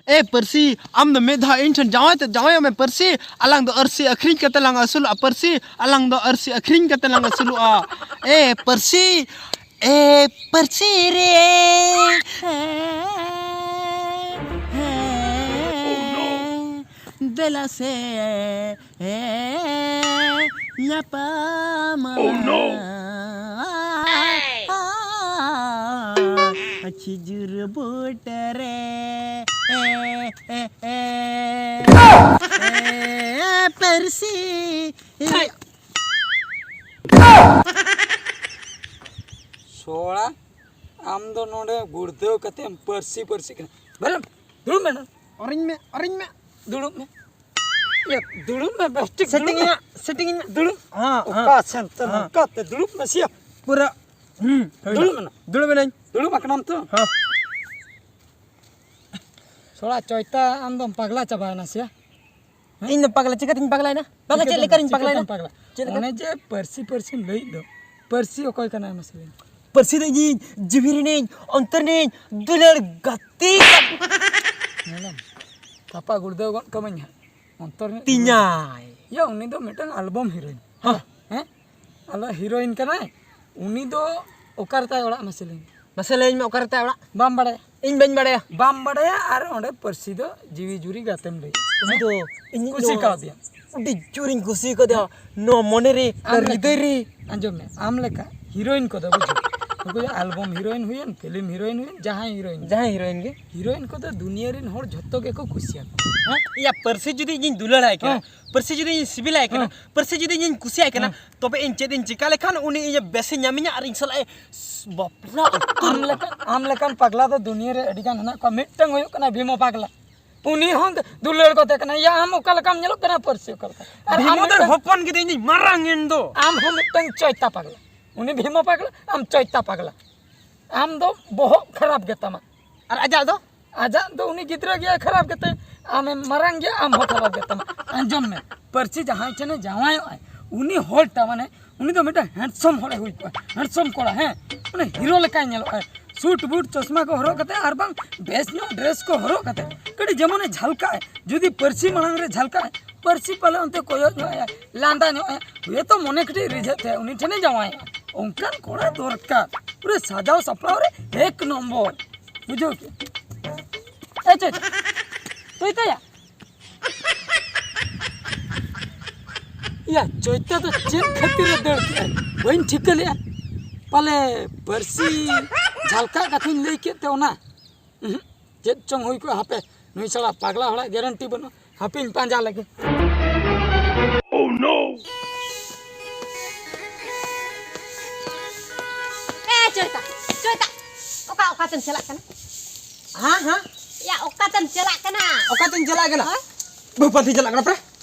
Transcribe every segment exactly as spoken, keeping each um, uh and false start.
ᱮ ᱯᱟᱹᱨᱥᱤ, ᱟᱢ ᱫᱚ ᱢᱤᱫ ᱫᱷᱟᱣ ᱤᱧ ᱴᱷᱮᱱ ᱡᱟᱶᱟᱭ ᱛᱮ ᱡᱟᱶᱟᱭᱚᱜ ᱢᱮ ᱯᱟᱹᱨᱥᱤ᱾ ᱟᱞᱟᱝ ᱫᱚ ᱟᱹᱨᱥᱤ ᱟᱹᱠᱷᱨᱤᱧ ᱠᱟᱛᱮ ᱞᱟᱝ ᱟᱹᱥᱩᱞᱚᱜᱼᱟ ᱯᱟᱹᱨᱥᱤ᱾ ᱟᱞᱟᱝ ᱫᱚ ᱟᱹᱨᱥᱤ ᱟᱹᱠᱷᱨᱤᱧ ᱠᱟᱛᱮ ᱞᱟᱝ ᱟᱹᱥᱩᱞᱚᱜᱼᱟ᱾ ᱮ ᱯᱟᱹᱨᱥᱤ, ᱮ ᱯᱟᱹᱨᱥᱤ ᱨᱮ᱾ ᱫᱮᱞᱟ ᱥᱮ ᱧᱟᱯᱟᱢᱟ᱾ Oh, no! ᱠᱷᱤᱡᱩᱨ ᱵᱩᱴᱟᱹ ᱨᱮ᱾ ᱯᱟᱹᱨᱥᱤ᱾ ᱥᱚᱲᱟ, ᱟᱢ ᱫᱚ ᱱᱚᱰᱮ ᱜᱩᱲᱫᱟᱹᱣ ᱠᱟᱛᱮᱢ ᱯᱟᱹᱨᱥᱤ ᱯᱟᱹᱨᱥᱤ ᱠᱟᱱᱟ᱾ ᱵᱮᱨᱮᱫ, ᱫᱩᱲᱩᱵ ᱢᱮ ᱱᱚᱰᱮ᱾ ᱚᱨᱤᱧ ᱢᱮ, ᱚᱨᱤᱧ ᱢᱮ᱾ ᱫᱩᱲᱩᱵ ᱢᱮ᱾ ᱤᱭᱟᱹ, ᱫᱩᱲᱩᱵ ᱢᱮ, ᱵᱮᱥ ᱴᱷᱤᱠ ᱥᱮᱴᱤᱝ ᱫᱩᱲᱩᱵ ᱤᱧ ᱢᱮ᱾ ᱦᱟᱸᱜ, ᱥᱮᱴᱤᱝ ᱤᱧ ᱢᱮ᱾ ᱦᱮᱸ, ᱫᱩᱲᱩᱵ᱾ ᱦᱮᱸ, ᱚᱠᱟ ᱥᱮᱱ ᱛᱮ ᱦᱮᱸ᱾ ᱱᱚᱝᱠᱟ ᱛᱮ ᱫᱩᱲᱩᱵ ᱢᱮ ᱥᱮᱭᱟ᱾ ᱯᱩᱨᱟᱹ, ᱦᱩᱸ, ᱦᱩᱭᱱᱟ᱾ ᱫᱩᱲᱩᱵ ᱢᱮ ᱱᱟᱹᱧ᱾ ᱫᱩᱲᱩᱵ ᱟᱠᱟᱱᱟᱢ ᱛᱚ? ᱦᱮᱸ᱾ ᱥᱚᱲᱟ ᱪᱚᱭᱛᱟ, ᱟᱢ ᱫᱚᱢ ᱯᱟᱜᱽᱞᱟ ᱪᱟᱵᱟᱭᱮᱱᱟ ᱥᱮᱭᱟ? ᱦᱮᱸ? ᱤᱧ ᱫᱚ ᱯᱟᱜᱽᱞᱟ, ᱪᱤᱠᱟᱹᱛᱤᱧ ᱯᱟᱜᱽᱞᱟᱭᱮᱱᱟ? ᱵᱟᱵᱟ, ᱪᱮᱫ ᱪᱤᱠᱟᱹᱛᱮᱢ, ᱞᱮᱠᱟᱨᱤᱧ ᱪᱤᱠᱟᱹᱛᱮᱢ ᱯᱟᱜᱽᱞᱟᱭᱮᱱᱟ? ᱯᱟᱜᱽᱞᱟ? ᱪᱮᱫ ᱞᱮᱠᱟ? ᱚᱱᱮ ᱡᱮ ᱯᱟᱹᱨᱥᱤ, ᱯᱟᱹᱨᱥᱤᱢ ᱞᱟᱹᱭᱮᱫ ᱫᱚ, ᱯᱟᱹᱨᱥᱤ ᱚᱠᱚᱭ ᱠᱟᱱᱟᱭ ᱢᱟᱥᱮ ᱞᱟᱹᱭ ᱢᱮ? ᱯᱟᱹᱨᱥᱤ ᱫᱚ ᱤᱧᱤᱧ, ᱡᱤᱣᱤ ᱨᱤᱱᱤᱧ, ᱚᱱᱛᱚᱨ ᱨᱤᱱᱤᱧ, ᱫᱩᱞᱟᱹᱲ ᱜᱟᱛᱮ᱾ ᱧᱮᱞᱟᱢ, ᱛᱷᱟᱯᱟ ᱜᱩᱲᱫᱟᱹᱣ ᱜᱚᱫ ᱠᱟᱹᱢᱟᱹᱧ ᱦᱟᱸᱜ᱾ ᱚᱱᱛᱚᱨ ᱨᱤᱱᱤᱡ ᱛᱤᱧᱟᱭ᱾ ᱭᱟ, ᱩᱱᱤ ᱫᱚ ᱢᱤᱫᱴᱟᱝ ᱟᱞᱵᱚᱢ ᱦᱤᱨᱳᱭᱤᱱ᱾ ᱦᱚᱸ᱾ ᱦᱮᱸ? ᱟᱞᱚ ᱦᱤᱨᱳᱭᱤᱱ ᱠᱟᱱᱟᱭ᱾ ᱩᱱᱤ ᱫᱚ ᱚᱠᱟ ᱨᱮ ᱛᱟᱭ ᱚᱲᱟᱜ ᱢᱟᱥᱮ ᱞᱟᱹᱭ ᱢᱮ? ᱢᱟᱥᱮ ᱞᱟᱹᱭᱟᱹᱧ ᱢᱮ, ᱚᱠᱟ ᱨᱮ ᱛᱟᱭ ᱚᱲᱟᱜ? ᱵᱟᱢ ᱵᱟᱲᱟᱭᱟ? ᱤᱧ ᱵᱟᱹᱧ ᱵᱟᱲᱟᱭᱟ᱾ ᱵᱟᱢ ᱵᱟᱲᱟᱭᱟ ᱟᱨ ᱚᱸᱰᱮ ᱯᱟᱹᱨᱥᱤ ᱫᱚ ᱡᱤᱣᱤ ᱡᱩᱨᱤ ᱜᱟᱛᱮᱢ ᱞᱟᱹᱭ᱾ ᱩᱱᱤ ᱫᱚ ᱤᱧ ᱠᱩᱥᱤ ᱱᱚᱣᱟ ᱠᱟᱣᱫᱮᱭᱟ᱾ ᱟᱹᱰᱤ ᱡᱳᱨᱤᱧ ᱠᱩᱥᱤ ᱠᱟᱫᱮᱭᱟ᱾ ᱱᱚᱣᱟ ᱢᱚᱱᱮ ᱨᱮ, ᱟᱢ ᱱᱚᱣᱟ ᱞᱮᱠᱟ, ᱦᱨᱤᱫᱚᱭ ᱨᱮ᱾ ᱟᱸᱡᱚᱢ ᱢᱮ, ᱟᱢ ᱞᱮᱠᱟ ᱦᱤᱨᱳᱭᱤᱱ ᱠᱚᱫᱚ, ᱵᱩᱡᱷᱟᱹᱣ, ᱱᱩᱠᱩ ᱫᱚ ᱟᱞᱵᱚᱢ ᱦᱤᱨᱳᱭᱤᱱ ᱦᱩᱭᱮᱱ, ᱯᱷᱤᱞᱢ ᱦᱤᱨᱳᱭᱤᱱ ᱦᱩᱭᱮᱱ, ᱡᱟᱦᱟᱸᱭ ᱦᱤᱨᱳᱭᱤᱱ ᱜᱮ᱾ ᱡᱟᱦᱟᱸᱭ ᱦᱤᱨᱳᱭᱤᱱ ᱜᱮ᱾ ᱦᱤᱨᱳᱭᱤᱱ ᱠᱚᱫᱚ ᱫᱩᱱᱤᱭᱟᱹ ᱨᱮᱱ ᱦᱚᱲ ᱡᱷᱚᱛᱚ ᱜᱮᱠᱚ ᱠᱩᱥᱤᱭᱟᱠᱚᱣᱟ᱾ ᱦᱮᱸ? ᱭᱟ, ᱯᱟᱹᱨᱥᱤ ᱡᱩᱫᱤ ᱤᱧᱤᱧ ᱫᱩᱞᱟᱹᱲᱟᱭ ᱠᱟᱱᱟ, ᱦᱮᱸ᱾ ᱯᱟᱹᱨᱥᱤ ᱡᱩᱫᱤ ᱤᱧ ᱥᱤᱵᱤᱞᱟᱭ ᱠᱟᱱᱟ, ᱦᱮᱸ᱾ ᱯᱟᱹᱨᱥᱤ ᱡᱩᱫᱤ ᱤᱧᱤᱧ ᱠᱩᱥᱤᱭᱟᱭ ᱠᱟᱱᱟ, ᱦᱮᱸ᱾ ᱛᱚᱵᱮ ᱤᱧ ᱪᱮᱫ ᱤᱧ ᱪᱤᱠᱟ ᱞᱮᱠᱷᱟᱱ ᱩᱱᱤ ᱤᱧ ᱵᱮᱥᱮ ᱧᱟᱢᱤᱧᱟ ᱟᱨ ᱤᱧ ᱥᱟᱞᱟᱜ ᱮ ᱵᱟᱯᱞᱟ ᱩᱛᱟᱹᱨᱚᱜᱼᱟ? ᱟᱢ ᱞᱮᱠᱟᱱ, ᱟᱢ ᱞᱮᱠᱟᱱ ᱯᱟᱜᱽᱞᱟ ᱫᱚ ᱫᱩᱱᱤᱭᱟᱹ ᱨᱮ ᱟᱹᱰᱤ ᱜᱟᱱ ᱦᱮᱱᱟᱜ ᱠᱚᱣᱟ᱾ ᱢᱤᱫᱴᱟᱝ ᱦᱩᱭᱩᱜ ᱠᱟᱱᱟ ᱵᱷᱤᱢᱚ ᱯᱟᱜᱽᱞᱟ᱾ ᱩᱱᱤ ᱦᱚᱸ ᱫᱩᱞᱟᱹᱲ ᱠᱚᱛᱮ ᱠᱟᱱᱟ᱾ ᱭᱟ, ᱟᱢ ᱚᱠᱟ ᱞᱮᱠᱟᱢ ᱧᱮᱞᱚᱜ ᱠᱟᱱᱟ, ᱯᱟᱹᱨᱥᱤ ᱚᱠᱟ ᱞᱮᱠᱟ? ᱟᱨ ᱟᱢ ᱵᱷᱤᱢᱚ ᱫᱚ ᱢᱤᱫᱴᱟᱝ ᱦᱚᱯᱚᱱ ᱜᱤᱫᱟᱹᱧ ᱤᱧ ᱢᱟᱨᱟᱝ ᱮᱱ ᱫᱚ᱾ ᱟᱢ ᱦᱚᱸ ᱢᱤᱫᱴᱟᱝ ᱪᱚᱭᱛᱟ ᱯᱟᱜᱽᱞᱟ᱾ ᱩᱱᱤ ᱵᱷᱤᱢᱚ ᱯᱟᱜᱽᱞᱟ, ᱟᱢ ᱪᱚᱭᱛᱟ ᱯᱟᱜᱽᱞᱟ᱾ ᱟᱢ ᱫᱚ ᱵᱚᱦᱚᱜ ᱠᱷᱟᱨᱟᱯ ᱜᱮᱛᱟᱢᱟ᱾ ᱟᱨ ᱟᱡᱟᱜ ᱫᱚ? ᱟᱡᱟᱜ ᱫᱚ ᱩᱱᱤ ᱜᱤᱫᱽᱨᱟᱹ ᱜᱮ ᱠᱷᱟᱨᱟᱯ ᱜᱮᱛᱟᱭ, ᱟᱢᱮᱢ ᱢᱟᱨᱟᱝ ᱜᱮᱭᱟ, ᱟᱢ ᱦᱚᱸ ᱠᱷᱟᱨᱟᱯ ᱜᱮᱛᱟᱢᱟ᱾ ᱟᱸᱡᱚᱢ ᱢᱮ, ᱯᱟᱹᱨᱥᱤ ᱡᱟᱦᱟᱸᱭ ᱴᱷᱮᱱᱮ ᱡᱟᱶᱟᱭᱚᱜᱼᱟᱭ, ᱩᱱᱤ ᱦᱚᱲᱴᱟ ᱢᱟᱱᱮ, ᱩᱱᱤ ᱫᱚ ᱢᱤᱫᱴᱟᱝ ᱦᱮᱱᱰᱥᱚᱢ ᱦᱚᱲᱮ ᱦᱩᱭ ᱠᱚᱜᱼᱟ, ᱦᱮᱱᱰᱥᱚᱢ ᱠᱚᱲᱟ, ᱦᱮᱸ, ᱩᱱᱤ ᱦᱤᱨᱳ ᱞᱮᱠᱟᱭ ᱧᱮᱞᱚᱜᱼᱟᱭ᱾ ᱥᱩᱴ ᱵᱩᱴ ᱪᱚᱥᱢᱟ ᱠᱚ ᱦᱚᱨᱚᱜ ᱠᱟᱛᱮ ᱟᱨ ᱵᱟᱝ ᱵᱮᱥ ᱧᱚᱜ ᱰᱨᱮᱥ ᱠᱚ ᱦᱚᱨᱚᱜ ᱠᱟᱛᱮ ᱠᱟᱹᱴᱤᱡ ᱡᱮᱢᱚᱱᱮ ᱡᱷᱟᱞᱠᱟᱜ ᱟᱭ, ᱡᱩᱫᱤ ᱯᱟᱹᱨᱥᱤ ᱢᱟᱲᱟᱝ ᱨᱮ ᱡᱷᱟᱞᱠᱟᱜ ᱟᱭ, ᱯᱟᱹᱨᱥᱤ ᱯᱟᱞᱮ ᱚᱱᱛᱮ ᱠᱚᱭᱚᱜ ᱧᱚᱜ ᱟᱭ, ᱞᱟᱸᱫᱟ ᱧᱚᱜ ᱟᱭ, ᱦᱩᱭᱛᱚ ᱢᱚᱱᱮ ᱠᱟᱹᱴᱤᱡ ᱨᱤᱡᱷᱟᱹᱜ ᱛᱟᱭᱟ, ᱩᱱᱤ ᱴᱷᱮᱱᱮ ᱡᱟᱶᱟᱭᱚᱜᱼᱟ᱾ ᱚᱱᱠᱟᱱ ᱠᱚᱲᱟ ᱫᱚᱨᱠᱟᱨ, ᱯᱩᱨᱟᱹ ᱥᱟᱡᱟᱣ ᱥᱟᱯᱲᱟᱣ ᱨᱮ ᱮᱠ ᱱᱚᱢᱵᱚᱨ, ᱵᱩᱡᱷᱟᱹᱣ ᱠᱮᱫ? ᱮ ᱪᱮᱫ? ᱛᱩᱭ ᱛᱟᱭᱟ? ᱭᱟ, ᱪᱚᱭᱛᱟ ᱫᱚ ᱪᱮᱫ ᱠᱷᱟᱹᱛᱤᱨ ᱮ ᱫᱟᱹᱲ ᱠᱮᱜᱼᱟ? ᱵᱟᱹᱧ ᱴᱷᱤᱠᱟᱹ ᱞᱮᱜᱼᱟ᱾ ᱯᱟᱞᱮ ᱯᱟᱹᱨᱥᱤ ᱡᱷᱟᱞᱠᱟᱜ ᱠᱟᱛᱷᱟᱧ ᱞᱟᱹᱭ ᱠᱮᱫ ᱛᱮ ᱚᱱᱟ? ᱩᱦᱩᱸ, ᱪᱮᱫ ᱪᱚᱝ ᱦᱩᱭ ᱠᱚᱜᱼᱟ, ᱦᱟᱯᱮ, ᱱᱩᱭ ᱥᱟᱞᱟ ᱯᱟᱜᱽᱞᱟ ᱦᱚᱲᱟᱜ ᱜᱮᱨᱮᱱᱴᱤ ᱵᱟᱹᱱᱩᱜᱼᱟ, ᱦᱟᱯᱮᱧ ᱯᱟᱸᱡᱟ ᱞᱮᱜᱮ᱾ ᱮ ᱪᱚᱭᱛᱟ, ᱪᱚᱭᱛᱟ, ᱚᱠᱟ, ᱚᱠᱟᱛᱮᱢ ᱪᱟᱞᱟᱜ ᱠᱟᱱᱟ? ᱦᱮᱸ, ᱦᱮᱸ᱾ ᱭᱟ, ᱚᱠᱟᱛᱮᱢ ᱪᱟᱞᱟᱜ ᱠᱟᱱᱟ? ᱚᱠᱟᱛᱮᱧ ᱪᱟᱞᱟᱜ ᱠᱟᱱᱟ? ᱦᱳᱭ᱾ ᱵᱟᱹᱦᱩ ᱯᱟᱱᱛᱮᱧ ᱪᱟᱞᱟᱜ ᱠᱟᱱᱟ ᱯᱮ᱾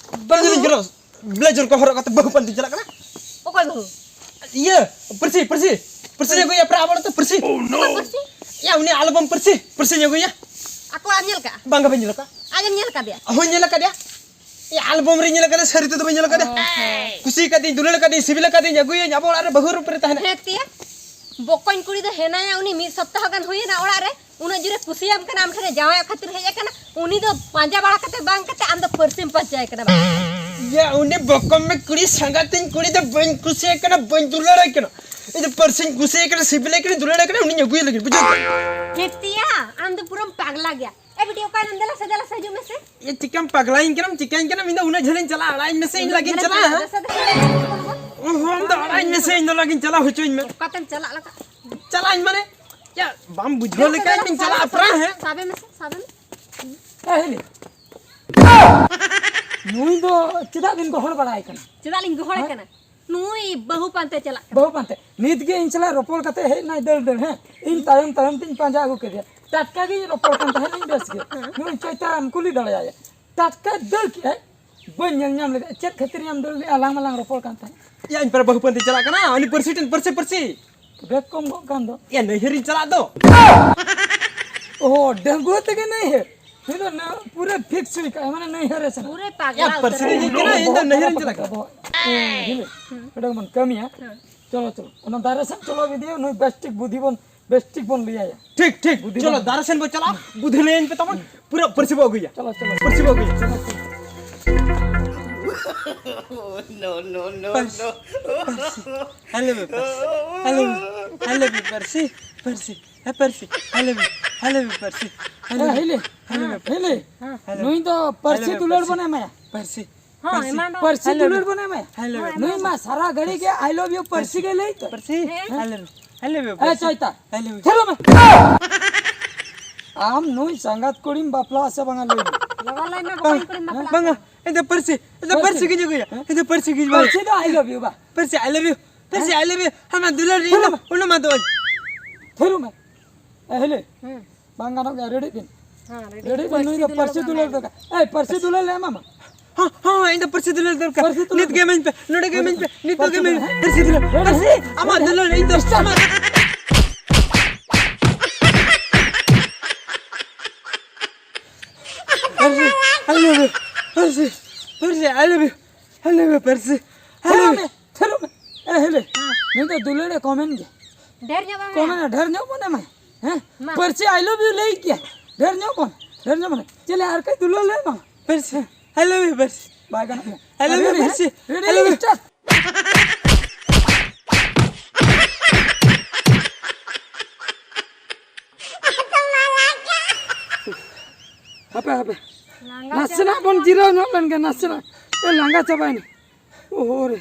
ᱵᱟᱝ ᱡᱟᱹᱱᱤᱡ ᱠᱟᱱᱟ᱾ ᱵᱞᱮᱡᱟᱨ ᱠᱚ ᱦᱚᱨᱚᱜ ᱠᱟᱛᱮ ᱵᱟᱹᱦᱩ ᱯᱟᱱᱛᱮ ᱪᱟᱞᱟᱜ ᱠᱟᱱᱟ᱾ ᱚᱠᱚᱭ ᱵᱟᱹᱦᱩ? ᱤᱭᱟᱹ, ᱯᱟᱹᱨᱥᱤ, ᱯᱟᱹᱨᱥᱤ, ᱯᱟᱹᱨᱥᱤ ᱟᱹᱜᱩᱭᱟ ᱯᱮᱲᱟ ᱟᱵᱚ ᱚᱲᱟᱜ ᱛᱮ ᱯᱟᱹᱨᱥᱤ᱾ ᱚᱠᱚᱭ ᱯᱟᱹᱨᱥᱤ? ᱭᱟ, ᱩᱱᱤ ᱟᱞᱵᱚᱢ ᱯᱟᱹᱨᱥᱤ, ᱯᱟᱹᱨᱥᱤᱧ ᱟᱹᱜᱩᱭᱟ᱾ ᱟᱠᱚ ᱟᱢ ᱧᱮᱞ ᱠᱟᱜᱼᱟ? ᱵᱟᱝ ᱜᱮ ᱵᱟᱹᱧ ᱧᱮᱞ ᱠᱟᱜᱼᱟ᱾ ᱟᱡᱮᱢ ᱧᱮᱞ ᱠᱟᱫᱮᱭᱟ? ᱦᱳᱭ, ᱧᱮᱞ ᱠᱟᱫᱮᱭᱟ᱾ ᱭᱟ, ᱟᱞᱵᱚᱢ ᱨᱮ ᱧᱮᱞ ᱠᱟᱫᱮᱭᱟ, ᱥᱟᱹᱨᱤ ᱛᱮᱫᱚ ᱵᱟᱹᱧ ᱧᱮᱞ ᱠᱟᱫᱮᱭᱟ᱾ ᱚ, ᱦᱮᱸ᱾ ᱠᱩᱥᱤ ᱠᱟᱫᱮᱭᱟᱹᱧ, ᱫᱩᱞᱟᱹᱲ ᱠᱟᱫᱮᱭᱟᱹᱧ, ᱥᱤᱵᱤᱞ ᱠᱟᱫᱮᱭᱟᱹᱧ, ᱟᱹᱜᱩᱭᱟᱹᱧ, ᱟᱵᱚ ᱚᱲᱟᱜ ᱨᱮ ᱵᱟᱹᱦᱩ ᱨᱩᱯ ᱨᱮ ᱛᱟᱦᱮᱱᱟ᱾ ᱦᱮᱸ ᱛᱤᱭᱟ, ᱵᱚᱠᱚᱧ ᱠᱩᱲᱤ ᱫᱚ ᱦᱮᱱᱟᱭᱟ, ᱩᱱᱤ ᱢᱤᱫ ᱥᱚᱯᱛᱟᱦᱚ ᱜᱟᱱ ᱦᱩᱭᱮᱱᱟ ᱚᱲᱟᱜ ᱨᱮ, ᱩᱱᱟᱹᱜ ᱡᱳᱨᱮ ᱠᱩᱥᱤᱭᱟᱢ ᱠᱟᱱᱟ, ᱟᱢ ᱴᱷᱮᱱᱮ ᱡᱟᱶᱟᱭᱚᱜ ᱠᱷᱟᱹᱛᱤᱨ ᱦᱮᱡ ᱟᱠᱟᱱᱟ, ᱩᱱᱤ ᱫᱚ ᱯᱟᱸᱡᱟ ᱵᱟᱲᱟ ᱠᱟᱛᱮ ᱵᱟᱝ ᱠᱟᱛᱮ ᱟᱢ ᱫᱚ ᱯᱟᱹᱨᱥᱤᱢ ᱯᱟᱸᱡᱟᱭ ᱠᱟᱱᱟ ᱵᱟᱝ? ᱭᱟ, ᱩᱱᱤ ᱵᱚᱠᱚᱢ ᱢᱮ ᱠᱩᱲᱤ ᱥᱟᱸᱜᱟᱛᱤᱧ ᱠᱩᱲᱤ ᱫᱚ ᱵᱟᱹᱧ ᱠᱩᱥᱤᱭᱟᱭ ᱠᱟᱱᱟ, ᱵᱟᱹᱧ ᱫᱩᱞᱟᱹᱲᱟᱭ ᱠᱟᱱᱟ᱾ ᱤᱧ ᱫᱚ ᱯᱟᱹᱨᱥᱤᱧ ᱠᱩᱥᱤᱭᱟᱭ ᱠᱟᱱᱟ, ᱥᱤᱵᱤᱞᱟᱭ ᱠᱟᱱᱟ, ᱫᱩᱞᱟᱹᱲᱟᱭ ᱠᱟᱱᱟ, ᱩᱱᱤᱧ ᱟᱹᱜᱩᱭ ᱞᱟᱹᱜᱤᱫ, ᱵᱩᱡᱷᱟᱹᱣ ᱠᱮᱫᱟ? ᱦᱮᱸ ᱛᱤᱭᱟ, ᱟᱢ ᱫᱚ ᱯᱩᱨᱟᱹᱢ ᱯᱟᱜᱽᱞᱟ ᱜᱮᱭᱟ᱾ ᱮ ᱵᱤᱴᱤ, ᱚᱠᱟᱭ ᱱᱟᱢ? ᱫᱮᱞᱟ ᱥᱮ, ᱫᱮᱞᱟ ᱥᱮ, ᱦᱤᱡᱩᱜ ᱢᱮᱥᱮ᱾ ᱮ, ᱪᱤᱠᱟᱢ ᱯᱟᱜᱽᱞᱟᱭᱤᱧ ᱠᱟᱱᱟᱢ, ᱪᱤᱠᱟᱹᱧ ᱠᱟᱱᱟᱢ? ᱤᱧ ᱫᱚ ᱩᱱᱟᱹᱜ ᱡᱷᱟᱹᱞᱤᱧ ᱪᱟᱞᱟᱜᱼᱟ, ᱟᱲᱟᱜ ᱤᱧ ᱢᱮᱥᱮ, ᱤᱧ ᱞᱟᱹᱜᱤᱫ ᱪᱟᱞᱟᱜᱼᱟ᱾ ᱫᱮᱞᱟ ᱥᱮ, ᱫᱮᱞᱟ ᱥᱮ, ᱫᱮᱞᱟ ᱥᱮ᱾ ᱚᱦᱚ, ᱟᱢ ᱫᱚ ᱟᱲᱟᱜ ᱤᱧ ᱢᱮᱥᱮ, ᱤᱧ ᱫᱚ ᱞᱟᱹᱜᱤᱫ ᱪᱟᱞᱟᱜ ᱦᱚᱪᱚᱧ ᱢᱮ᱾ ᱚᱠᱟᱛᱮᱢ ᱪᱟᱞᱟᱜ ᱞᱟᱠᱟ? ᱪᱟᱞᱟᱜ ᱟᱹᱧ ᱢᱟᱱᱮ, ᱭᱟ, ᱵᱟᱢ ᱵᱩᱡᱷᱟᱹᱣ ᱫᱮᱞᱟ ᱥᱮ, ᱞᱮᱠᱷᱟᱱ ᱫᱮᱞᱟ ᱤᱧ ᱥᱮ, ᱪᱟᱞᱟᱜᱼᱟ, ᱥᱟᱵᱮ ᱯᱨᱟ ᱢᱮᱥᱮ, ᱦᱮᱸ᱾ ᱥᱟᱵᱮ ᱢᱮᱥᱮ, ᱥᱟᱵᱮ ᱢᱮ᱾ ᱮ, ᱦᱤᱞᱤ᱾ ᱱᱩᱭ ᱫᱚ ᱪᱮᱫᱟᱜ ᱵᱤᱱ ᱜᱚᱦᱚᱲ ᱵᱟᱲᱟᱭ ᱠᱟᱱᱟ? ᱪᱮᱫᱟᱜ ᱞᱤᱧ ᱜᱚᱦᱚᱲᱮ ᱦᱮᱸ? ᱠᱟᱱᱟ? ᱱᱩᱭ ᱵᱟᱹᱦᱩ ᱯᱟᱱᱛᱮ ᱪᱟᱞᱟᱜ ᱠᱟᱱᱟ᱾ ᱵᱟᱹᱦᱩ ᱯᱟᱱᱛᱮ᱾ ᱱᱤᱛ ᱜᱮ ᱤᱧ ᱥᱟᱞᱟᱜ ᱨᱚᱯᱚᱲ ᱠᱟᱛᱮ ᱦᱮᱡ ᱮᱱᱟᱭ ᱫᱟᱹᱲ ᱫᱟᱹᱲ, ᱦᱮᱸ? ᱤᱧ ᱛᱟᱭᱚᱢ ᱛᱟᱭᱚᱢ ᱛᱤᱧ ᱯᱟᱸᱡᱟ ᱟᱹᱜᱩ ᱠᱮᱫᱮᱭᱟ᱾ ᱴᱟᱴᱠᱟ ᱜᱤᱧ ᱨᱚᱯᱚᱲ ᱠᱟᱱ ᱛᱟᱦᱮᱸᱫ, ᱤᱧ ᱵᱮᱥ ᱜᱮ᱾ ᱦᱮᱸ᱾ ᱱᱩᱭ ᱪᱚᱭᱛᱟᱱ ᱠᱩᱞᱤ ᱫᱟᱲᱮᱭᱟᱭᱟ᱾ ᱴᱟᱴᱠᱟ ᱫᱟᱹᱲ ᱠᱮᱜᱼᱟᱭ᱾ ᱵᱟᱹᱧ ᱧᱮᱞ ᱧᱟᱢ ᱞᱮᱫᱟ᱾ ᱪᱮᱫ ᱠᱷᱟᱹᱛᱤᱨ ᱭᱟᱢ ᱫᱟᱹᱲ ᱞᱮᱜᱼᱟ? ᱟᱞᱟᱝ ᱢᱟᱞᱟᱝ ᱨᱚᱯᱚᱲ ᱠᱟᱱ ᱛᱟᱦᱮᱸᱫ᱾ ᱭᱟ, ᱤᱧ ᱯᱟᱨᱟ ᱵᱟᱹᱦᱩ ᱯᱟᱱᱛᱮ ᱪᱟᱞᱟᱜ ᱠᱟᱱᱟ᱾ ᱩᱱᱤ ᱯᱟᱹᱨᱥᱤ ᱴᱷᱮᱱ ᱯᱟᱹᱨᱥᱤ, ᱯᱟᱹᱨᱥᱤ᱾ ᱵᱮᱜᱽ ᱠᱚᱢ ᱜᱚᱜ ᱠᱟᱱ ᱫᱚ᱾ ᱭᱟ, ᱱᱟᱹᱭᱦᱟᱹᱨᱤᱧ ᱪᱟᱞᱟᱜ ᱫᱚ᱾ ᱚ, ᱰᱟᱺᱜᱩᱣᱟᱹ ᱛᱮᱜᱮ ᱱᱟᱹᱭᱦᱟᱹᱨ? ᱱᱩᱭ ᱫᱚ ᱱᱟ-, ᱯᱩᱨᱟᱹ ᱯᱷᱤᱠᱥ ᱦᱩᱭ ᱠᱟᱜᱼᱟᱭ, ᱢᱟᱱᱮ ᱱᱟᱹᱭᱦᱟᱹᱨ ᱨᱮ ᱥᱮᱱᱚᱜ᱾ ᱯᱩᱨᱟᱹ ᱯᱟᱜᱽᱞᱟ ᱭᱟ, ᱯᱟᱹᱨᱥᱤ ᱩᱛᱟᱹᱨ ᱨᱮ ᱟᱠᱟᱱᱟᱭ᱾ ᱦᱤᱡᱩᱜ ᱠᱟᱱᱟ, ᱤᱧ ᱫᱚ ᱱᱟᱹᱭᱦᱟᱹᱨᱤᱧ ᱪᱟᱞᱟᱜ ᱠᱟᱱᱟ᱾ ᱵᱚᱦᱚᱜ, ᱦᱮᱸ, ᱦᱤᱞᱟᱹ᱾ ᱦᱩᱸ᱾ ᱱᱚᱰᱮ ᱵᱚᱱ ᱠᱟᱹᱢᱤᱭᱟ᱾ ᱦᱮᱸ᱾ ᱪᱚᱞᱚ, ᱪᱚᱞᱚ, ᱚᱱᱟ ᱫᱟᱨᱮ ᱥᱮᱫ ᱪᱚᱞᱚ ᱤᱫᱤᱭᱟ, ᱱᱩᱭ ᱵᱮᱥ ᱴᱷᱤᱠ ᱵᱩᱫᱷᱤ ᱵᱚᱱ ᱵᱮᱥ ᱴᱷᱤᱠ ᱵᱚᱱ ᱞᱟᱹᱭᱟᱭᱟ᱾ ᱴᱷᱤᱠ, ᱴᱷᱤᱠ᱾ ᱵᱩᱫᱷᱤ ᱪᱚᱞᱚ, ᱵᱟᱹᱱᱩᱜ᱾ ᱫᱟᱨᱮ ᱥᱮᱱ ᱵᱚ ᱪᱟᱞᱟᱜᱼᱟ, ᱵᱩᱫᱷᱤ ᱞᱟᱹᱭᱟᱹᱧ ᱯᱮ ᱛᱟᱵᱚᱱ, ᱯᱩᱨᱟᱹ ᱯᱟᱹᱨᱥᱤ ᱵᱚ ᱟᱹᱜᱩᱭᱟ᱾ ᱪᱚᱞᱚ, ᱪᱚᱞᱚ᱾ ᱯᱟᱹᱨᱥᱤ ᱵᱚ ᱟᱹᱜᱩᱭᱟ᱾ ᱯᱟᱹᱨᱥᱤ, ᱯᱟᱹᱨᱥᱤ, I love you, ᱯᱟᱹᱨᱥᱤ, I love you, ᱯᱟᱹᱨᱥᱤ, ᱯᱟᱹᱨᱥᱤ, ᱦᱮ ᱯᱟᱹᱨᱥᱤ, I love you, I love you, ᱯᱟᱹᱨᱥᱤ, I love you, ᱦᱮᱞᱮ, I love you, ᱦᱮᱞᱮ, ᱦᱮᱞᱮ᱾ ᱱᱩᱭ ᱫᱚ ᱯᱟᱹᱨᱥᱤ ᱫᱩᱞᱟᱹᱲ ᱵᱚᱱ ᱮᱢᱟᱭᱟ᱾ ᱯᱟᱹᱨᱥᱤ, ᱦᱚᱸ, ᱯᱟᱹᱨᱥᱤ, ᱮᱢᱟ ᱫᱚ᱾ ᱯᱟᱹᱨᱥᱤ ᱫᱩᱞᱟᱹᱲ ᱵᱚᱱ ᱮᱢᱟᱭᱟ᱾ ᱦᱮᱞᱳ᱾ ᱱᱩᱭ ᱢᱟ ᱥᱟᱨᱟ ᱜᱷᱟᱹᱲᱤ ᱜᱮ I love you ᱯᱟᱹᱨᱥᱤ ᱜᱮ ᱞᱟᱹᱭ ᱛᱚ᱾ ᱯᱟᱹᱨᱥᱤ, ᱦᱮᱸ᱾ ᱦᱮᱞᱳ, ᱦᱮᱞᱳ, ᱮ ᱯᱟᱹᱨᱥᱤ᱾ ᱪᱚᱭᱛᱟ, ᱦᱮᱞᱳ᱾ ᱛᱷᱤᱨᱚᱜ ᱢᱮ᱾ ᱟᱢ ᱱᱩᱭ ᱥᱟᱸᱜᱟᱛ ᱠᱩᱲᱤᱢ ᱵᱟᱯᱞᱟ ᱟᱥᱮ ᱵᱟᱝᱟ ᱞᱟᱹᱭ ᱢᱮ? ᱞᱚᱜᱚᱱ ᱞᱟᱹᱭ ᱢᱮ, ᱵᱟᱹᱦᱩᱧ ᱠᱩᱲᱤᱢ ᱵᱟᱯᱞᱟ ᱵᱟᱝᱟ, ᱠᱚᱣᱟ᱾ ᱤᱧ ᱫᱚ ᱯᱟᱹᱨᱥᱤ, ᱤᱧ ᱫᱚ ᱯᱟᱹᱨᱥᱤ᱾ ᱯᱟᱹᱨᱥᱤ ᱜᱤᱧ ᱟᱹᱜᱩᱭᱟ᱾ ᱦᱮᱸ? ᱤᱧ ᱫᱚ ᱯᱟᱹᱨᱥᱤ ᱜᱤᱧ ᱵᱟᱲᱟᱭᱟ᱾ ᱯᱟᱹᱨᱥᱤ ᱫᱚ I love you ᱵᱟ᱾ ᱯᱟᱹᱨᱥᱤ, I love you᱾ ᱯᱟᱹᱨᱥᱤ, ᱦᱮᱸ? I love you᱾ ᱟᱢᱟᱜ ᱫᱩᱞᱟᱹᱲ ᱨᱮ ᱤᱧ ᱫᱚ ᱛᱷᱤᱨᱚᱜ ᱢᱮ᱾ ᱩᱱᱟᱹᱜ ᱢᱟ ᱫᱚ ᱵᱟᱹᱧ᱾ ᱛᱷᱤᱨᱚᱜ ᱢᱮ᱾ ᱮ, ᱦᱮᱞᱳ᱾ ᱦᱮᱸ᱾ ᱵᱟᱝ ᱜᱟᱱᱚᱜ ᱜᱮᱭᱟ, ᱨᱮᱰᱤᱜ ᱵᱤᱱ᱾ ᱦᱮᱸ, ᱨᱮᱰᱤ᱾ ᱨᱮᱰᱤᱜ ᱵᱤᱱ, ᱱᱩᱭ ᱫᱚ ᱯᱟᱹᱨᱥᱤ ᱫᱩᱞᱟᱹᱲ ᱫᱚᱨᱠᱟᱨ᱾ ᱮᱭ, ᱯᱟᱹᱨᱥᱤ ᱫᱩᱞᱟᱹᱲ ᱞᱮ ᱮᱢᱟᱢᱟ᱾ ᱦᱚᱸ, ᱦᱚᱸ, ᱤᱧ ᱫᱚ ᱯᱟᱹᱨᱥᱤ ᱫᱩᱞᱟᱹᱲ ᱫᱚᱨᱠᱟᱨ᱾ ᱯᱟᱹᱨᱥᱤ ᱫᱩᱞᱟᱹᱲ ᱱᱤᱛ ᱜᱮ ᱤᱢᱟᱹᱧ ᱯᱮ, ᱱᱚᱰᱮ ᱜᱮ ᱤᱢᱟᱹᱧ ᱯᱮ, ᱱᱤᱛᱚᱜ ᱜᱮ ᱤᱢᱟᱹᱧ ᱯᱮ᱾ ᱯᱟᱹᱨᱥᱤ ᱫᱩᱞᱟᱹᱲ᱾ ᱨᱮᱰᱤ, ᱯᱟᱹᱨᱥᱤ, ᱨᱮᱰᱤ᱾ ᱟᱢᱟᱜ ᱫᱩᱞᱟᱹᱲ ᱤᱧ ᱫᱚ ᱟᱢᱟᱜ᱾ ᱯᱟᱹᱨᱥᱤ, I love you, ᱯᱟᱹᱨᱥᱤ, ᱯᱟᱹᱨᱥᱤ, I love you, I love you, ᱯᱟᱹᱨᱥᱤ, I love you᱾ ᱛᱷᱤᱨᱚᱜ ᱢᱮ᱾ ᱮ, ᱦᱮᱞᱮ᱾ ᱦᱮᱸ᱾ ᱱᱩᱭ ᱫᱚ ᱫᱩᱞᱟᱹᱲ ᱮ ᱠᱚᱢᱮᱱ ᱜᱮ᱾ ᱰᱷᱮᱨ ᱧᱚᱜ ᱵᱟᱝ ᱠᱚᱢᱮᱱ ᱮ, ᱰᱷᱮᱨ ᱧᱚᱜ ᱵᱚᱱ ᱮᱢᱟᱭ᱾ ᱦᱮᱸ? ᱢᱟ᱾ ᱯᱟᱹᱨᱥᱤ I love you ᱞᱟᱹᱭ ᱠᱮᱭᱟ᱾ ᱰᱷᱮᱨ ᱧᱚᱜ ᱵᱚᱱ, ᱰᱷᱮᱨ ᱧᱚᱜ ᱵᱚᱱ᱾ ᱪᱮᱞᱮ ᱟᱨ ᱠᱟᱹᱡ ᱫᱩᱞᱟᱹᱲ ᱞᱟᱹᱭ ᱢᱟ᱾ ᱯᱟᱹᱨᱥᱤ, I love you, ᱯᱟᱹᱨᱥᱤ᱾ ᱵᱟᱭ ᱜᱟᱱᱚᱜ ᱠᱟᱱᱟ᱾ I love you, ᱨᱮᱰᱤ, ᱯᱟᱹᱨᱥᱤ᱾ Ready, I love you᱾ Start. ᱦᱟᱯᱮ, ᱦᱟᱯᱮ᱾ ᱞᱟᱸᱜᱟ ᱱᱟᱥᱮᱱᱟᱜ ᱪᱟᱵᱟ ᱵᱚᱱ ᱮᱱᱟ᱾ ᱡᱤᱨᱟᱹᱣ ᱧᱚᱜ ᱞᱮᱱ ᱜᱮ, ᱱᱟᱥᱮᱱᱟᱜ᱾ ᱮ, ᱞᱟᱸᱜᱟ ᱪᱟᱵᱟᱭᱮᱱᱟ᱾ ᱳᱦᱳ ᱨᱮ,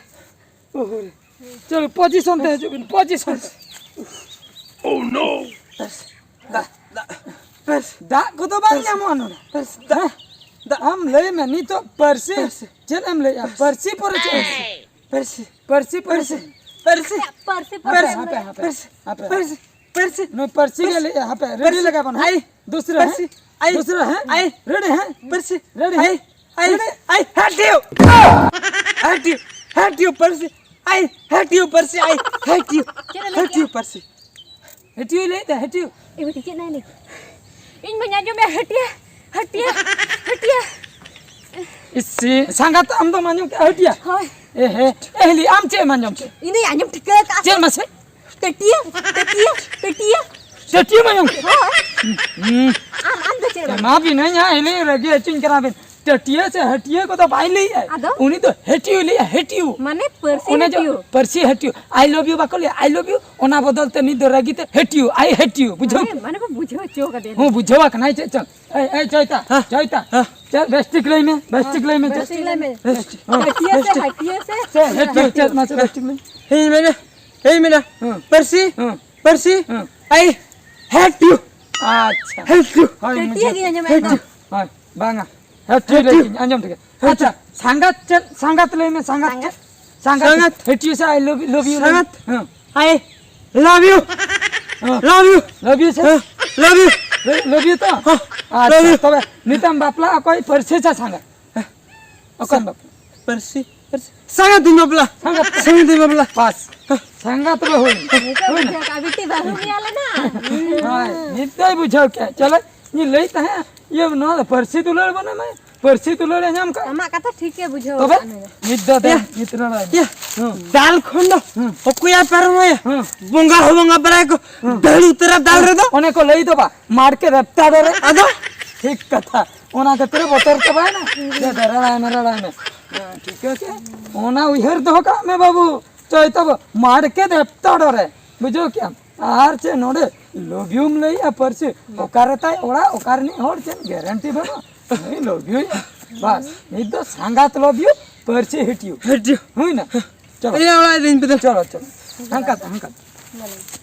ᱳᱦᱳ ᱨᱮ᱾ ᱪᱚᱞᱚ, ᱯᱚᱡᱤᱥᱚᱱ ᱛᱮ ᱦᱤᱡᱩᱜ ᱵᱤᱱ, ᱯᱚᱡᱤᱥᱚᱱ᱾ Oh no! ᱫᱟᱜ, ᱫᱟᱜ, ᱯᱟᱹᱨᱥᱤ᱾ ᱫᱟᱜ ᱠᱚᱫᱚ ᱵᱟᱝ ᱯᱟᱹᱨᱥᱤ᱾ ᱧᱟᱢᱚᱜᱼᱟ ᱱᱚᱰᱮ᱾ ᱯᱟᱹᱨᱥᱤ, ᱫᱟᱜ, ᱦᱮᱸ? ᱫᱟᱜ᱾ ᱟᱢ ᱞᱟᱹᱭ ᱢᱮ ᱱᱤᱛᱚᱜ ᱯᱟᱹᱨᱥᱤ᱾ ᱯᱟᱹᱨᱥᱤ᱾ ᱪᱮᱫ ᱮᱢ ᱞᱟᱹᱭᱮᱜᱼᱟ? ᱯᱟᱹᱨᱥᱤ᱾ ᱯᱟᱹᱨᱥᱤ ᱯᱚᱨᱮ ᱪᱮᱫ ᱮᱢ ᱞᱟᱹᱭᱮᱜᱼᱟ? ᱯᱟᱹᱨᱥᱤ᱾ ᱯᱟᱹᱨᱥᱤ ᱯᱚᱨᱮ ᱯᱟᱹᱨᱥᱤ᱾ ᱪᱮᱫ? ᱯᱟᱹᱨᱥᱤ᱾ ᱦᱟᱯᱮ, ᱯᱟᱹᱨᱥᱤ᱾ ᱦᱟᱯᱮ, ᱦᱟᱯᱮ, ᱯᱟᱹᱨᱥᱤ᱾ ᱦᱟᱯᱮ᱾ ᱯᱟᱹᱨᱥᱤ᱾ ᱯᱟᱹᱨᱥᱤ᱾ ᱱᱩᱭ ᱯᱟᱹᱨᱥᱤ ᱜᱮ ᱯᱟᱹᱨᱥᱤ᱾ ᱞᱟᱹᱭᱮᱜᱼᱟ, ᱦᱟᱯᱮ, ᱨᱮᱰᱤ ᱯᱟᱹᱨᱥᱤ᱾ ᱞᱟᱜᱟᱣ ᱵᱚᱱ, ᱦᱮᱸ? ᱟᱭ᱾ ᱫᱩᱥᱨᱟ, ᱯᱟᱹᱨᱥᱤ᱾ ᱦᱮᱸ? ᱟᱭ᱾ ᱫᱩᱥᱨᱟ, ᱦᱮᱸ? ᱟᱭ᱾ ᱨᱮᱰᱤ, ᱦᱮᱸ? ᱯᱟᱹᱨᱥᱤ᱾ ᱯᱟᱹᱨᱥᱤ᱾ ᱟᱭ᱾ ᱟᱭ᱾ ᱦᱮᱴᱤᱭᱩ᱾ ᱦᱮᱴᱤᱭᱩ᱾ ᱦᱮᱴᱤᱭᱩ ᱯᱟᱹᱨᱥᱤ᱾ ᱟᱭ᱾ ᱦᱮᱴᱤᱭᱩ ᱯᱟᱹᱨᱥᱤ᱾ ᱟᱭ᱾ ᱦᱮᱴᱤᱭᱩ᱾ ᱪᱮᱫ ᱮ ᱞᱟᱹᱭ ᱦᱮᱴᱤᱭᱩ ᱠᱮᱜᱼᱟ? ᱯᱟᱹᱨᱥᱤ᱾ ᱦᱮᱴᱤᱭᱩ ᱞᱟᱹᱭ ᱫᱟ, ᱦᱮᱴᱤᱭᱩ᱾ ᱮ ᱵᱤᱴᱤ, ᱪᱮᱫ ᱱᱟᱭ ᱞᱟᱹᱭ? ᱤᱧ ᱵᱟᱹᱧ ᱟᱸᱡᱚᱢᱮᱜᱼᱟ, ᱦᱮᱴᱤᱭᱟ, ᱦᱮᱴᱤᱭᱟ, ᱦᱮᱴᱤᱭᱟ᱾ ᱤᱥᱤ, ᱥᱟᱸᱜᱟᱛ ᱟᱢ ᱫᱚᱢ ᱟᱸᱡᱚᱢ ᱠᱮᱜᱼᱟ, ᱦᱮᱴᱤᱭᱟ? ᱦᱳᱭ᱾ ᱮ ᱦᱮ, ᱮ ᱦᱤᱞᱤ, ᱟᱢ ᱪᱮᱫ ᱮᱢ ᱟᱸᱡᱚᱢ ᱠᱮᱜᱼᱟ? ᱤᱧ ᱫᱚᱧ ᱟᱸᱡᱚᱢ ᱴᱷᱤᱠᱟᱹ ᱟᱠᱟᱜᱼᱟ᱾ ᱪᱮᱫ ᱢᱟᱥᱮ? ᱴᱟᱹᱴᱤᱭᱟᱹ, ᱴᱟᱹᱴᱤᱭᱟᱹ, ᱴᱟᱹᱴᱤᱭᱟᱹ᱾ ᱴᱟᱹᱴᱤᱭᱟᱹ ᱢᱟᱭᱟᱢ᱾ ᱦᱳᱭ᱾ ᱦᱩᱸ᱾ ᱟᱢ, ᱟᱢ ᱫᱚ ᱪᱮᱫ ᱮᱢ ᱮᱢᱟ ᱵᱤᱱᱟᱹᱧ ᱦᱟᱸᱜ, ᱤᱧ ᱨᱟᱹᱜᱤ ᱦᱚᱪᱚᱧ ᱠᱟᱱᱟ ᱵᱤᱱ᱾ ᱴᱟᱹᱴᱤᱭᱟᱹ ᱥᱮ ᱦᱟᱹᱴᱤᱭᱟᱹ ᱠᱚᱫᱚ ᱵᱟᱭ ᱞᱟᱹᱭᱮᱜᱼᱟ᱾ ᱟᱫᱚ? ᱩᱱᱤ ᱫᱚ ᱦᱮᱴᱤᱭᱩ ᱞᱟᱹᱭᱮᱜᱼᱟ, ᱦᱮᱴᱤᱭᱩ᱾ ᱢᱟᱱᱮ ᱯᱟᱹᱨᱥᱤ ᱚᱱᱮ ᱡᱮ ᱦᱮᱴᱤᱭᱩ᱾ ᱯᱟᱹᱨᱥᱤ ᱦᱮᱴᱤᱭᱩ, I love you ᱵᱟᱠᱚ ᱞᱟᱹᱭᱟ, I love you, ᱚᱱᱟ ᱵᱚᱫᱚᱞ ᱛᱮ ᱱᱤᱛ ᱫᱚ ᱨᱟᱹᱜᱤ ᱛᱮ ᱦᱮᱴᱤᱭᱩ, I hate you, ᱵᱩᱡᱷᱟᱹᱣ? ᱢᱟᱱᱮ, ᱢᱟᱱᱮ ᱠᱚ ᱵᱩᱡᱷᱟᱹᱣ ᱦᱚᱪᱚ ᱠᱟᱫᱮᱭᱟ᱾ ᱦᱚᱸ, ᱵᱩᱡᱷᱟᱹᱣ ᱟᱠᱟᱱᱟᱭ ᱪᱮᱫ ᱪᱚᱝ? ᱮᱭ, ᱮᱭ, ᱪᱚᱭᱛᱟ, ᱦᱮᱸ᱾ ᱪᱚᱭᱛᱟ᱾ ᱦᱮᱸ᱾ ᱪᱮᱫ ᱵᱮᱥ ᱴᱷᱤᱠ ᱞᱟᱹᱭ ᱢᱮ, ᱵᱮᱥ ᱴᱷᱤᱠ ᱞᱟᱹᱭ ᱢᱮ, ᱪᱮᱫ? ᱵᱮᱥ ᱴᱷᱤᱠ ᱞᱟᱹᱭ ᱢᱮ᱾ ᱵᱮᱥ ᱴᱷᱤᱠ᱾ ᱦᱮᱸ, ᱦᱟᱹᱴᱤᱭᱟᱹ ᱵᱮᱥ ᱥᱮ ᱴᱷᱤᱠ᱾ ᱦᱟᱹᱴᱤᱭᱟᱹ ᱥᱮ? ᱪᱮᱫ ᱦᱮᱴᱤᱭᱩ, ᱪᱮᱫ ᱢᱟᱥᱮ ᱵᱮᱥ ᱴᱷᱤᱠ ᱞᱟᱹᱭ ᱢᱮ᱾ ᱦᱮᱸ, ᱢᱮᱱᱟ, ᱦᱮᱸ, ᱢᱮᱱᱟ᱾ ᱦᱮᱸ᱾ ᱯᱟᱹᱨᱥᱤ, ᱦᱮᱸ᱾ ᱯᱟᱹᱨᱥᱤ, ᱦᱮᱸ᱾ I hate you᱾ ᱟᱪᱪᱷᱟ᱾ Hate you᱾ ᱦᱳᱭ, ᱴᱟᱹᱴᱤᱭᱟᱹ ᱢᱩᱡᱷᱟᱹᱣ᱾ ᱜᱮ ᱟᱸᱡᱚᱢᱮᱫ ᱦᱮᱸ᱾ ᱫᱚ᱾ ᱦᱳᱭ, ᱵᱟᱝᱟ᱾ ᱦᱮᱸ, ᱴᱷᱤᱠ ᱦᱮᱸ, ᱞᱟᱹᱭ ᱴᱷᱤᱠ᱾ ᱠᱤᱧ, ᱟᱸᱡᱚᱢ ᱴᱷᱤᱠ᱾ ᱦᱮᱸ, ᱟᱪᱪᱷᱟ, ᱴᱷᱤᱠ᱾ ᱥᱟᱸᱜᱟᱛ ᱪᱮᱫ? ᱥᱟᱸᱜᱟᱛ ᱞᱟᱹᱭ ᱢᱮ, ᱥᱟᱸᱜᱟᱛ ᱪᱮᱫ? ᱥᱟᱸᱜᱟᱛ᱾ ᱥᱟᱸᱜᱟᱛ᱾ ᱦᱮᱴᱤᱭᱩ ᱥᱮ I love, love you ᱞᱟᱹᱭ ᱢᱮ᱾ ᱥᱟᱸᱜᱟᱛ᱾ ᱦᱮᱸ᱾ I love you᱾ ᱦᱮᱸ᱾ Love you ᱥᱮ? ᱦᱮᱸ, love you᱾ ᱞᱟᱹᱭ, love you ᱛᱚ? ᱦᱮᱸ, ᱟᱪᱪᱷᱟ, love you᱾ ᱛᱚᱵᱮ ᱱᱤᱛᱚᱜ ᱮᱢ ᱵᱟᱯᱞᱟᱜᱼᱟ ᱚᱠᱚᱭ ᱯᱟᱹᱨᱥᱤ ᱥᱮ ᱥᱟᱸᱜᱟᱛ? ᱚᱠᱚᱭᱮᱢ ᱵᱟᱯᱞᱟᱜᱼᱟ? ᱯᱟᱹᱨᱥᱤ, ᱯᱟᱹᱨᱥᱤ᱾ ᱥᱟᱸᱜᱟᱛ ᱫᱩᱧ ᱵᱟᱯᱞᱟ᱾ ᱥᱟᱸᱜᱟᱛ᱾ ᱥᱟᱸᱜᱟᱛ ᱫᱩᱧ ᱵᱟᱯᱞᱟ᱾ ᱵᱟᱥ᱾ ᱦᱮᱸ᱾ ᱥᱟᱸᱜᱟᱛ ᱨᱮ ᱦᱩᱭ᱾ ᱱᱤᱛᱚᱜ ᱦᱩᱭᱱᱟ? ᱵᱩᱡᱷᱟᱹᱣ ᱠᱮᱫᱼᱟ, ᱵᱤᱴᱤ ᱵᱟᱹᱦᱩ ᱢᱮᱭᱟ ᱞᱮ ᱱᱟ᱾ ᱦᱳᱭ, ᱱᱤᱛ ᱫᱚᱭ ᱵᱩᱡᱷᱟᱹᱣ ᱠᱮᱫᱼᱟ᱾ ᱪᱚᱞᱚ, ᱤᱧ ᱞᱟᱹᱭ ᱛᱟᱦᱮᱸᱫ, ᱤᱭᱟᱹ, ᱱᱚᱣᱟ ᱫᱚ ᱯᱟᱹᱨᱥᱤ ᱫᱩᱞᱟᱹᱲ ᱵᱟᱹᱱᱩᱜ ᱢᱮ, ᱯᱟᱹᱨᱥᱤ ᱫᱩᱞᱟᱹᱲ ᱮ ᱧᱟᱢ ᱠᱟᱜ᱾ ᱟᱢᱟᱜ ᱠᱟᱛᱷᱟ ᱴᱷᱤᱠ ᱜᱮ ᱵᱩᱡᱷᱟᱹᱣ ᱛᱚᱵᱮ? ᱟᱠᱟᱫ ᱢᱮᱭᱟ᱾ ᱱᱤᱛ ᱫᱚ ᱫᱮ, ᱭᱟ᱾ ᱱᱤᱛ ᱨᱚᱲ ᱟᱭ ᱢᱮ᱾ ᱭᱟ᱾ ᱦᱩᱸ᱾ ᱫᱟᱞ ᱠᱷᱚᱱ ᱫᱚ ᱦᱩᱸ᱾ ᱚᱠᱚᱭᱟ ᱯᱟᱨᱚᱢᱟᱭᱟ? ᱦᱩᱸ᱾ ᱵᱚᱸᱜᱟ ᱦᱚᱸ ᱵᱚᱸᱜᱟ ᱵᱟᱲᱟᱭ ᱠᱚ, ᱦᱩᱸ᱾ ᱫᱟᱹᱲ ᱩᱛᱟᱹᱨᱟ ᱫᱟᱞ ᱨᱮᱫᱚ᱾ ᱚᱱᱮ ᱠᱚ ᱞᱟᱹᱭ ᱫᱚ ᱵᱟ, ᱢᱟᱲᱠᱮ ᱨᱮᱯᱴᱟ ᱫᱚᱨᱮ᱾ ᱟᱫᱚ? ᱴᱷᱤᱠ ᱠᱟᱛᱷᱟ᱾ ᱚᱱᱟ ᱠᱷᱟᱹᱛᱤᱨ ᱵᱚᱛᱚᱨ ᱪᱟᱵᱟᱭᱮᱱᱟ᱾ ᱫᱮ, ᱫᱮ, ᱨᱚᱲᱟᱭ ᱢᱮ, ᱨᱚᱲᱟᱭ ᱢᱮ᱾ ᱦᱮᱸ, ᱴᱷᱤᱠ ᱟᱪᱷᱮ? ᱚᱱᱟ ᱩᱭᱦᱟᱹᱨ ᱫᱚᱦᱚ ᱠᱟᱜ ᱢᱮ ᱵᱟᱹᱵᱩ᱾ ᱪᱚᱭᱛᱟ ᱵᱟ-, ᱢᱟᱲᱠᱮ ᱫᱮᱯᱛᱟ ᱰᱚᱨᱮ᱾ ᱵᱩᱡᱷᱟᱹᱣ ᱠᱮᱜᱼᱟᱢ? ᱟᱨ ᱪᱮᱫ ᱱᱚᱰᱮ love youᱢ ᱞᱟᱹᱭᱮᱜᱼᱟ ᱯᱟᱹᱨᱥᱤ? ᱚᱠᱟᱨᱮ ᱛᱟᱭ ᱚᱲᱟᱜ, ᱚᱠᱟ ᱨᱤᱱᱤᱡ ᱦᱚᱲ, ᱪᱮᱫ guarantee ᱵᱟᱹᱱᱩᱜᱼᱟ? ᱱᱩᱭ love you᱾ ᱵᱟᱥ, ᱱᱤᱛ ᱫᱚ ᱥᱟᱸᱜᱟᱛ love you, ᱯᱟᱹᱨᱥᱤ hate you᱾ Hate you᱾ ᱦᱩᱭᱱᱟ? ᱪᱚᱞᱚ᱾ ᱤᱧᱟᱹᱜ ᱚᱲᱟᱜ ᱤᱫᱤᱧ ᱯᱮ ᱫᱮ᱾ ᱪᱚᱞᱚ, ᱪᱚᱞᱚ᱾ ᱦᱟᱱᱠᱟᱛᱮ, ᱦᱟᱱᱠᱟᱛᱮ᱾